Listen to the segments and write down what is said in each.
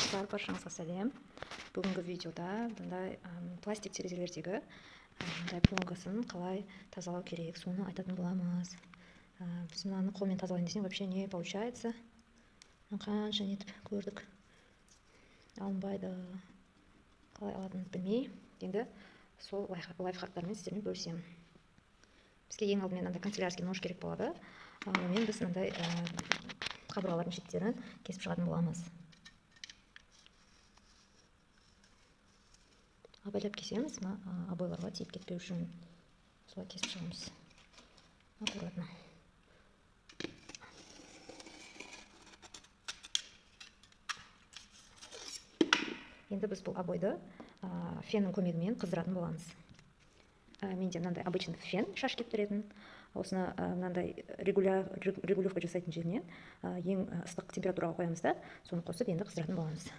Достар, баршаңызға сәлем. Бүгінгі видеода мындай пластик терезелердегі мындай пленкасын қалай тазалау керек, соны айтатын боламыз. Біз мынаны қолмен тазалайын десең, вообще не получается. Қанша нетіп көрдік, алынбайды. Қалай алатынымды білмей, енді сол лайфхактармен сіздермен бөлісемін. Бізге ең алдымен мынандай канцелярский нож керек болады. Онымен біз мынандай қабырғалардың шеттерін кесіп шығатын боламыз. Абайлап кесеміз, мына обойларға тиіп кетпеу үшін солай кесіп шығамыз. Аккуратно. Енді біз бұл обойды феннің көмегімен қыздыратын боламыз. Менде мынандай обычный фен, шаш кептіретін. Осыны мынандай регулировка жасайтын жеріне ең ыстық температураға қоямыз да, соны қосып енді қыздыратын боламыз.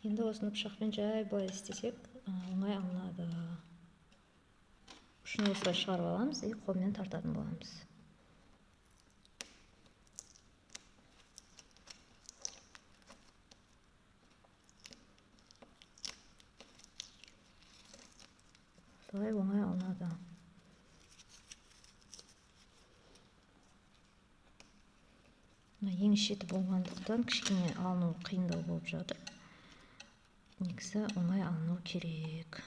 Енді осыны пышақпен жай былай істесек, оңай алынады. Ұшын осылай шығарып аламыз и қолмен тартатын боламыз. Осылай оңай алынады. Мына ең шеті болғандықтан кішкене алыну қиындау болып жатыр. Негізі оңай алыну керек.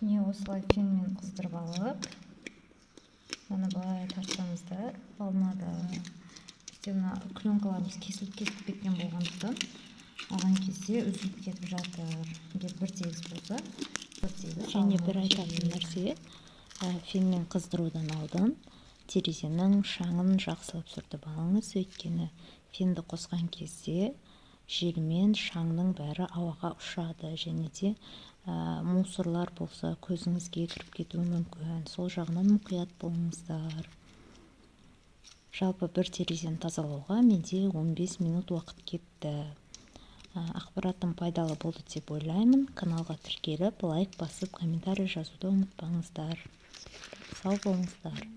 Міне осылай фенмен қыздырып алып, оны былай тартсаңыздар алынады. Бізде мына пленкаларымыз кесіліп кеткен болғандықтан алған кезде үзіліп кетіп жатыр. Егер бір тегіс болса, бір тегіс Және алыну бір айтатын керек. нәрсе, фенмен қыздырудан алдын терезенің шаңын жақсылап сүртіп алыңыз, өйткені фенді қосқан кезде желмен шаңның бәрі ауаға ұшады және де мусорлар болса көзіңізге кіріп кетуі мүмкін. Сол жағынан мұқият болыңыздар. Жалпы бір терезені тазалауға менде 15 минут уақыт кетті. Ақпаратым пайдалы болды деп ойлаймын. Каналға тіркеліп, лайк басып, комментарий жазуды ұмытпаңыздар. Сау болыңыздар.